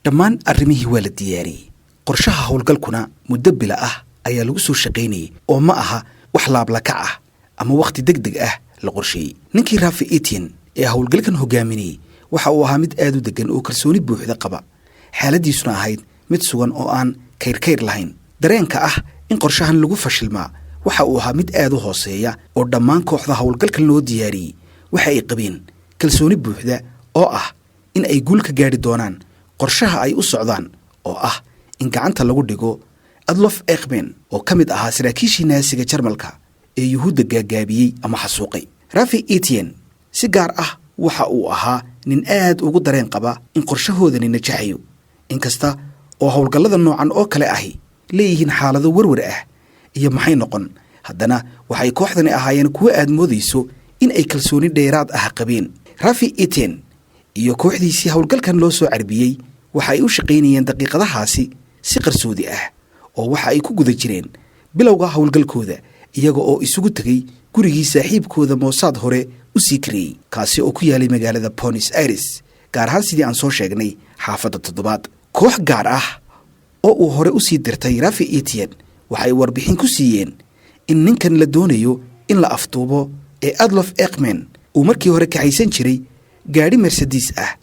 Dhammaan arrimihii waa la diyaariyey. Qorshaha howlgalkuna muddo bila ah ayaa lagu soo shaqaynayey, oo ma aha wax laablakac ah ama wakhti deg deg ah la qorsheeyey. Ninkii Rafi Etienne ee howlgalkan hogaaminayey waxa uu ahaa mid aad u deggan oo kalsooni buuxda qaba, xaaladiisuna ahayd mid sugan oo aan kayrkayr lahayn. Dareenka ah in qorshahan lagu fashilmaa waxa uu ahaa mid aad u hooseeya, oo dhammaan kooxda howlgalkan loo diyaariyey waxa ay qabeen kalsooni buuxda oo ah in ay guul ka gaadhi doonaan qorshaha ay u socdaan, oo ah in gacanta lagu dhigo Adolf Eichmann, oo ka mid ahaa saraakiishii Naasiga Jarmalka ee Yuhuudda gaagaabiyey ama xasuuqay. Rafi Etienne si gaar ah waxa uu ahaa nin aad ugu dareen qaba in qorshahoodani najaxayo. Inkasta oo howlgallada noocan oo kale ahi leeyihiin xaalado werwer ah iyo maxay noqon, haddana waxay kooxdani ahaayeen kuwo aad moodayso in ay kalsooni dheeraad ah qabeen. Rafi Etienne iyo kooxdiisii howlgalkan loo soo carbiyey waxa ay u shaqaynayeen daqiiqadahaasi si qarsoodi ah, oo waxa ay ku guda jireen bilowga howlgalkooda, iyaga oo isugu tegey gurigii saaxiibkooda Moosaad hore u sii kareeyey, kaasi oo ku yaalay magaalada Buenos Aires, gaar ahaan, sidii aan soo sheegnay, xaafadda toddobaad. Koox gaar ah oo uu hore u sii dirtay Rafi Etienne waxay warbixin ku siiyeen in ninkan la doonayo in la afduubo ee Adolf Eichmann uu markii hore kaxaysan jiray gaadhi Mercedes ah,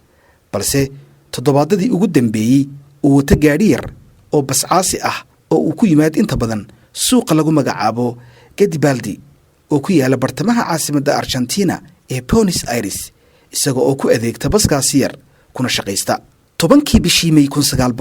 balse toddobaadadii ugu dambeeyey uu wato gaadhi yar oo bascaasi ah oo uu ku yimaad inta badan suuqa lagu magacaabo Garibaldi oo ku yaala bartamaha caasimadda Argentina ee Buenos Aires, isaga oo ku adeegta baskaasi yar kuna shaqaysta. 10-kii bishii May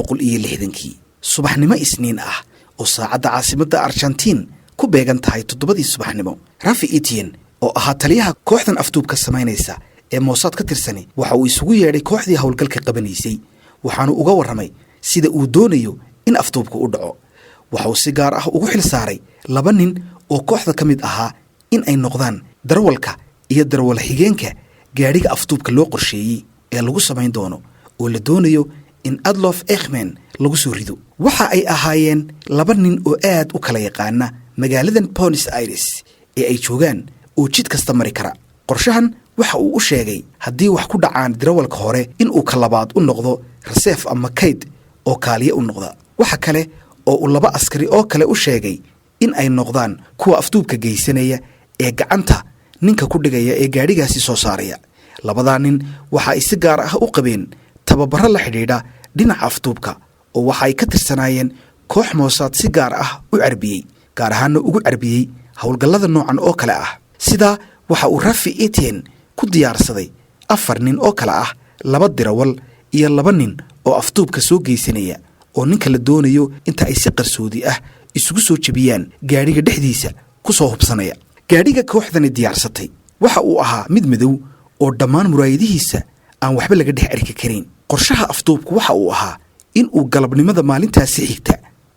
1960-kii, subaxnimo Isniin ah oo saacadda caasimadda Argentiin ku beegan tahay 7-dii subaxnimo, Rafi Etienne oo ahaa taliyaha kooxdan afduubka samaynaysa ee Moosaad ka tirsani waxa uu isugu yeedhay kooxdii howlgalka qabanaysay, waxaanu uga warramay sida uu doonayo in afduubka u dhaco. Waxa uu si gaar ah ugu xil saaray laba nin oo kooxda ka mid ahaa in ay noqdaan darawalka iyo darawal xigeenka gaadhiga afduubka loo qorsheeyey ee lagu samayn doono, oo la doonayo in Adolf Eichmann lagu soo rido. Waxa ay ahaayeen laba nin oo aad u kala yaqaana magaaladan Buenos Aires ee ay joogaan oo jid kasta mari kara. Qorshahan waxa uu u sheegay haddii wax ku dhacaan darawalka hore, in uu ka labaad u noqdo reserve ama kayd oo kaaliye u noqda. Waxa kale oo uu laba askari oo kale u sheegay in ay noqdaan kuwa afduubka geysanaya ee gacanta ninka ku dhigaya ee gaadhigaasi soo saaraya. Labadaa nin waxa ay si gaar ah u qabeen tababarro la xidhiidha dhinaca afduubka, oo waxa ay ka tirsanaayeen koox Moosaad si gaar ah u carbiyey, gaar ahaanna ugu carbiyey howlgallada noocan oo kale ah. Sidaa waxa uu Rafi Etienne ku diyaarsaday afar nin oo kale ah laba dirawal iyo laba nin oo afduubka soo geysanaya, oo ninka la doonayo inta ay si qarsoodi ah isugu soo jebiyaan gaadhiga dhexdiisa ku soo hubsanaya. Gaadhiga kooxdani diyaarsatay waxa uu ahaa mid madow oo dhammaan muraayadihiisa aan waxba laga dhex arki karin. Qorshaha afduubku waxa uu ahaa in uu galabnimada maalintaasi xigta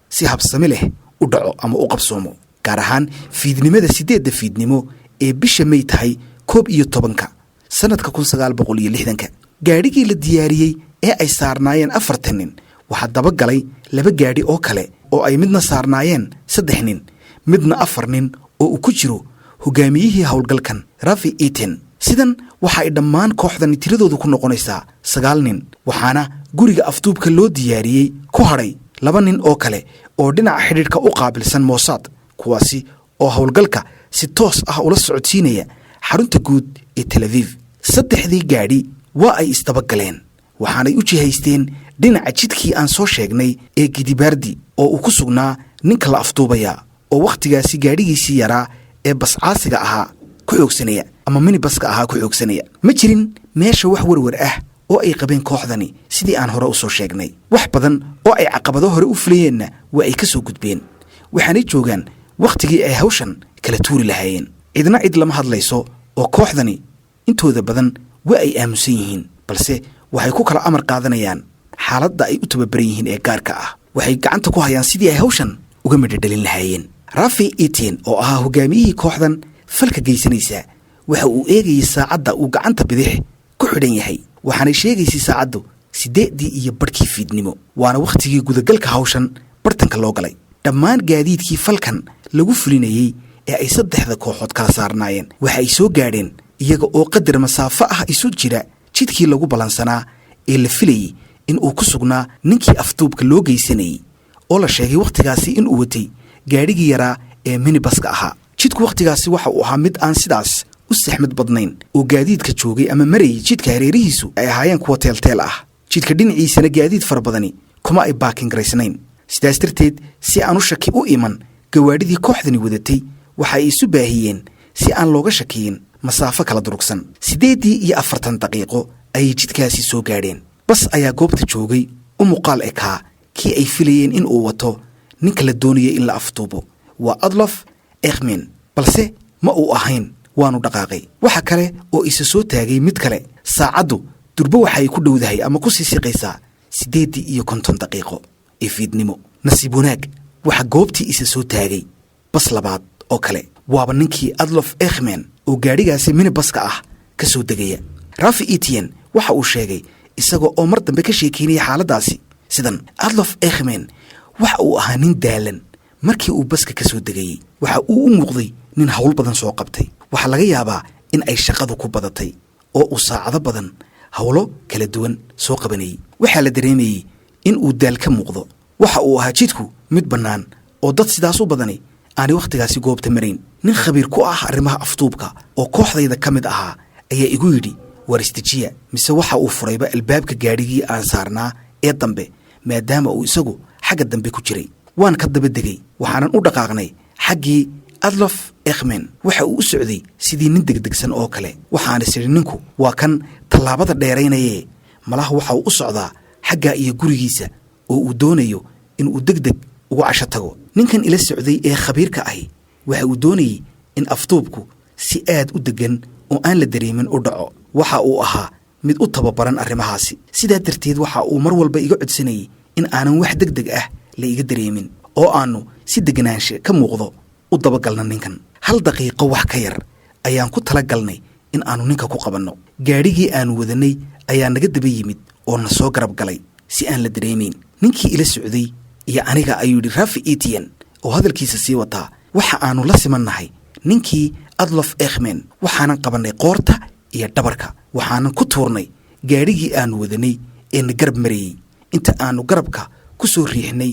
si habsami leh u dhaco ama u qabsoomo, gaar ahaan fiidnimada 8-da fiidnimo ee bisha May tahay 11-ka sannadka 1960-ka. Gaadhigii la diyaariyey ee ay saarnaayeen afartan nin waxaa dabagalay laba gaadhi oo kale oo ay midna saarnaayeen saddex nin, midna afar nin oo uu ku jiro hogaamiyihii howlgalkan, Rafi Etienne. Sidan waxa ay dhammaan kooxdani tiradoodu ku noqonaysaa sagaal nin, waxaana guriga afduubka loo diyaariyey ku hadhay laba nin oo kale oo dhinaca xidhiidhka u qaabilsan Mossad, kuwaasi oo howlgalka si toos ah ula socodsiinaya xarunta guud ee Tel Aviv. Saddexdii gaadhi waa ay isdabagaleen, waxaanay u jihaysteen dhinaca jidkii aan soo sheegnay ee Garibaldi oo uu ku sugnaa ninka la afduubaya, oo wakhtigaasi gaadhigiisii yaraa ee bascaasiga ahaa ku xoogsanaya ama minibaska ahaa ku xoogsanaya. Ma jirin meesha wax werwer ah oo ay qabeen kooxdani, sidii aan hore u soo sheegnay. Wax badan oo ay caqabado hore u fulayeenna waa ay ka soo gudbeen, waxaanay joogaan wakhtigii ay hawshan kala tuuri lahaayeen. Cidna cid lama hadlayso, oo kooxdani intooda badan waa ay aamusan yihiin, balse waxay ku kala amar qaadanayaan xaaladda ay u tababaran yihiin ee gaarka ah. Waxay gacanta ku hayaan sidii ay hawshan uga midhodhalin lahaayeen. Rafi Etienne oo ahaa hogaamiyihii kooxdan falka geysanaysa waxa uu eegayey saacadda uu gacanta bidix ku xidhan yahay, waxaanay sheegaysay saacaddu 8:30-kii fiidnimo, waana wakhtigii gudagalka hawshan bartanka loo galay. Dhammaan gaadiidkii falkan lagu fulinayey ee ay saddexda kooxood kala saarnaayeen waxa ay soo gaadheen iyaga oo qadar masaafo ah isu jira jidkii lagu ballansanaa ee la filayey. In uu ku sugnaa ninkii afduubka loo geysanayey oo la sheegay wakhtigaasi inuu watay gaadhigii yaraa ee minibaska ahaa. Jidku wakhtigaasi waxa uu ahaa mid aan sidaas u saxmad badnayn, oo gaadiidka joogay ama marayay jidka hareerihiisu ay ahaayeen kuwa teelteel ah. Jidka dhinaciisana gaadiid fara badani kuma ay baakin garaysnayn. Sidaas darteed, si aan u shaki u iman, gawaadhidii kooxdani wadatay waxa ay isu baahiyeen si aan looga shakiyin masaafo kala durugsan. 8:40 ayay jidkaasi soo gaadheen. Bas ayaa goobta joogay u muuqaal ekaa kii ay filayeen in uu wato ninka la doonayay in la afduubo, waa Adlof Ekhmen, balse ma uu ahayn, waanu dhaqaaqay. Waxa kale oo isa soo taagay mid kale. Saacaddu durbo waxa ay ku dhowdahay ama ku sii siqaysaa 8:50 ee fiidnimo. Nasiib wanaag, waxaa goobtii isa soo taagay bas labaad oo kale. Waaba ninkii Adlof Ekhmen oo gaadhigaasi minibaska ah ka soo degaya. Rafi Etienne waxa uu sheegay, isaga oo mar dambe ka sheekeynaya xaaladdaasi sidan: "Adlof Ekhmen waxa uu ahaa nin daalan. Markii uu baska ka soo degayey, waxa uu u muuqday nin hawl badan soo qabtay. Waxaa laga yaabaa in ay shaqadu ku badatay oo uu saacado badan howlo kala duwan soo qabanayey. Waxaa la dareemayey in uu daal ka muuqdo. Waxa uu ahaa jidku mid bannaan oo dad sidaas u badani aanay wakhtigaasi goobta marayn. Nin khabiir ku ah arrimaha afduubka oo kooxdayda ka mid ahaa ayaa igu yidhi: 'Waar isdejiya.' Mise waxa uu furayba albaabka gaadhigii aan saarnaa ee dambe, maadaama uu isagu xagga dambe ku jiray. Waan ka daba degay, waxaanan u dhaqaaqnay xaggii Adlof Ekhmen. Waxa uu u socday sidii nin degdegsan oo kale. Waxaana sidhi: Ninku waa kan tallaabada dheeraynayee, malaha waxa uu u socdaa xaggaa iyo gurigiisa oo uu doonayo inuu deg deg ugu casho tago.' Ninkan ila socday ee khabiirka ahi waxa uu doonayey in afduubku si aad u deggan oo aan la dareemin u dhaco. Waxa uu ahaa mid u tababaran arrimahaasi. Sidaa darteed waxa uu mar walba iga codsanayey in aanan wax deg deg ah la iga dareemin oo aannu si deganaanshe ka muuqdo u dabagalna ninkan. Hal daqiiqo wax ka yar ayaan ku tala galnay in aannu ninka ku qabanno. Gaadhigii aannu wadanay ayaa naga daba yimid oo na soo garab galay si aan la dareemayn. Ninkii ila socday iyo aniga," ayuu yidhi Rafi Etienne oo hadalkiisa sii wataa, "waxa aannu la simannahay ninkii Adlof Ekhmen. Waxaanan qabannay qoorta iyo dhabarka, waxaanan ku tuurnay gaadhigii aannu wadanay ee na garab marayey. Inta aannu garabka ku soo riixnay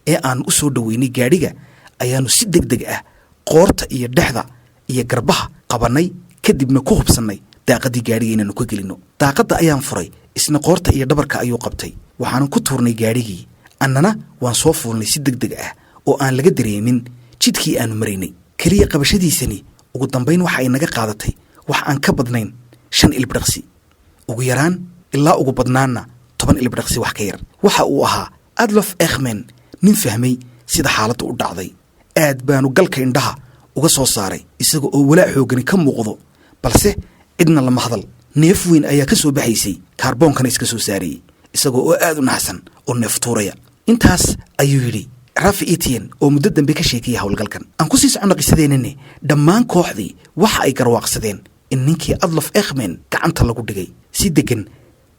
ee aannu u soo dhoweynay gaadhiga, ayaannu si deg deg ah qoorta iyo dhexda iyo garbaha qabannay, kadibna ku hubsannay daaqaddii gaadhiga inaannu ka gelinno. Daaqadda ayaan furay, isna qoorta iyo dhabarka ayuu qabtay. Waxaanan ku tuurnay gaadhigii, annana waan soo fuulnay si deg deg ah oo aan laga dareemin jidkii aannu maraynay. Keliya qabashadiisani ugu dambayn waxa ay naga qaadatay wax aan ka badnayn 5 ilbidhaqsi ugu yaraan, ilaa ugu badnaanna 10 ilbidhaqsi wax ka yar. Waxa uu ahaa Adlof Ekhmen nin fahmay sida xaaladdu u dhacday. Aad baanu galka indhaha uga soo saaray isaga oo walaac xooggani ka muuqdo, balse cidna lama hadal. Neef weyn ayaa ka soo baxaysay, kaarboonkana iska soo saarayey, isagoo oo aad u naxsan oo neef tuuraya." Intaas ayuu yidhi Rafi Etienne oo muddo dambe ka sheekayay howlgalkan. Aan ku sii soconno qisadeennane. Dhammaan kooxdii waxa ay garwaaqsadeen in ninkii Adlof Ekhmen gacanta lagu dhigay. Si deggan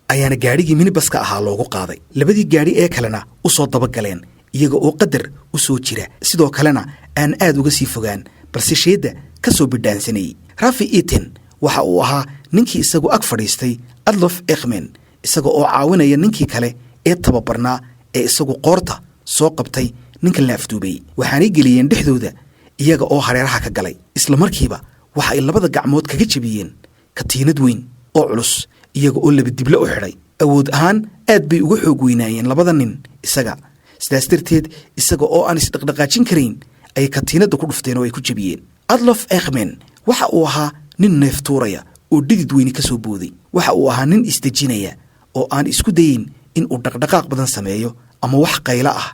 ayaana gaadhigii minibaska ahaa loogu qaaday. Labadii gaadhi ee kalena u soo dabagaleen, iyaga oo qadar u soo jira, sidoo kalena aan aad uga sii fogaan, balse sheedda ka soo bidhaansanayey. Rafi Eten waxa uu ahaa ninkii isagu ag fadhiistay Adlof Ekhmen, isaga oo caawinaya ninkii kale ee tababarnaa ee isagu qoorta soo qabtay ninkan la afduubayey. Waxaanay geliyeen dhexdooda iyaga oo hareeraha ka galay. Isla markiiba waxa ay labada gacmood kaga jebiyeen katiinad weyn oo culus, iyaga oo labadible u xidhay. Awood ahaan aad bay uga xoog weynaayeen labada nin isaga. Sidaas darteed, isaga oo aan isdhaqdhaqaajin karayn ayay katiinadda ku dhufteen oo ay ku jebiyeen. Adlof Ekhmen waxa uu ahaa nin neeftuuraya oo dhidid weyni ka soo booday. Waxa uu ahaa nin isdejinaya oo aan isku dayeyn in uu dhaqdhaqaaq badan sameeyo ama wax qaylo ah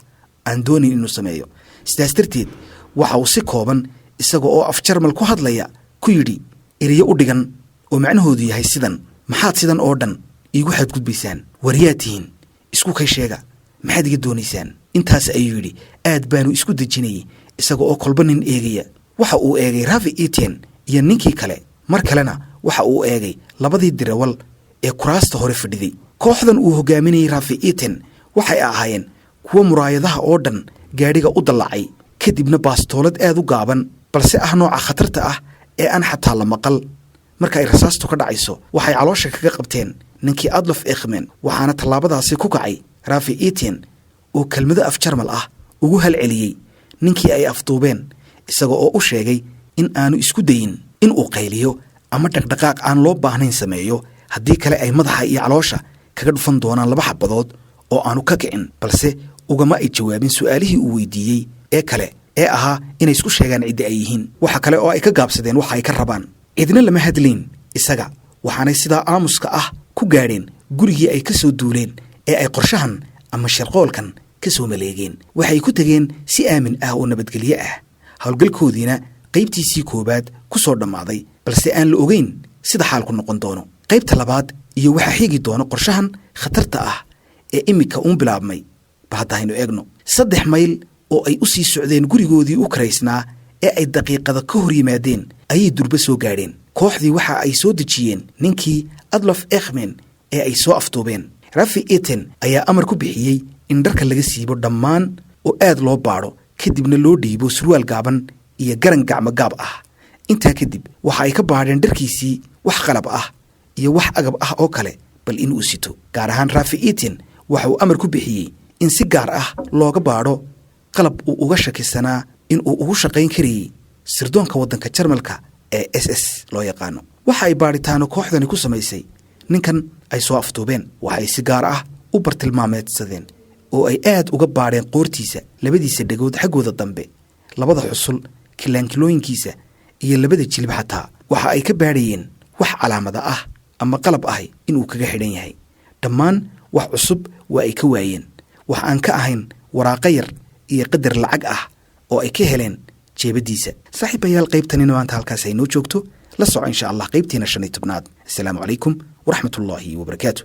aan doonayn inuu sameeyo. Sidaas darteed waxa uu si kooban, isaga oo af Jarmal ku hadlaya, ku yidhi ereyo u dhigan oo macnahoodu yahay sidan: 'Maxaad sidan oo dhan iigu xadgudbaysaan? Waryaa tihiin? Isku kay sheega. Maxaad iga doonaysaan?' Intaas ayuu yidhi. Aad baanu isku dejinayey, isaga oo kolba nin eegaya. Waxa uu eegay Rafi Etienne iyo ninkii kale. Mar kalena waxa uu eegay labadii dirawal ee kuraasta hore fadhiday. Kooxdan uu hogaaminayey Rafi Eten waxay ahaayeen kuwo muraayadaha oo dhan gaadhiga u dallacay, kadibna baastoolad aad u gaaban, balse ah nooca khatarta ah ee aan xataa la maqal marka ay rasaastu ka dhacayso, waxay caloosha kaga qabteen ninkii Adolf Eichmann. Waxaana tallaabadaasi ku kacay Rafi Etienne oo kelmado af Jarmal ah ugu halceliyey ninkii ay afduubeen, isaga oo u sheegay in aanu isku dayin in uu qayliyo ama dhaqdhaqaaq aan loo baahnayn sameeyo, haddii kale ay madaxa iyo caloosha kaga dhufan doonaan laba xabadood oo aanu ka kicin. Balse ugama ay jawaabin su'aalihii uu weydiiyey ee kale ee ahaa inay isku sheegaan cidda ay yihiin. Waxa kale oo ay ka gaabsadeen waxa ay ka rabaan. Cidna lama hadlayn isaga, waxaanay sidaa aamuska ah ku gaadheen gurigii ay ka soo duuleen ee ay qorshahan ama shirqoolkan ka soo maleegeen. Waxay ku tegeen si aamin ah oo nabadgelyo ah, howlgalkoodiina qaybtiisii koowaad ku soo dhammaaday, balse aan la ogeyn sida xaalku noqon doono qaybta labaad iyo waxaa xigi doono qorshahan khatarta ah ee iminka uun bilaabmay. Ba hadda haynu eegno 3 mayl oo ay u sii socdeen gurigoodii u karaysnaa ee ay daqiiqada ka hor yimaadeen ayay durbo soo gaadheen. Kooxdii waxa ay soo dejiyeen ninkii Adolf Eichmann ee ay soo afduubeen. Rafi Eten ayaa amar ku bixiyey in dharka laga siibo dhammaan oo aad loo baadho, kadibna loo dhiibo surwaal gaaban iyo garan gacmo gaab ah. Intaa kadib waxa ay ka baadheen dharkiisii wax qalab ah iyo wax agab ah oo kale bal inuu sito. Gaar ahaan Rafi Eten waxa uu amar ku bixiyey in si gaar ah looga baadho qalab uu uga shakisanaa in uu ugu shaqayn karayey sirdoonka waddanka Jarmalka ee SS loo yaqaano. Waxa ay baadhitaano kooxdani ku samaysay ninkan ay soo afduubeen. Waxay si gaar ah u bartilmaameedsadeen oo ay aad uga baadheen qoortiisa, labadiisa dhegood xaggooda dambe, labada xusul, kilaankilooyinkiisa iyo labada jilib. Xataa waxa ay ka baadhayeen wax calaamada ah ama qalab ahi inuu kaga xidhan yahay. Dhammaan wax cusub waa ay ka waayeen, wax aan ka ahayn waraaqo yar iyo qadar lacag ah oo ay ka heleen jeebadiisa. Saaxiibayaal, qaybtanina maanta halkaas ay noo joogto. La soco insha Allah qaybtiina 15aad. Assalaamu calaykum waraxmatullaahi wabarakaatu.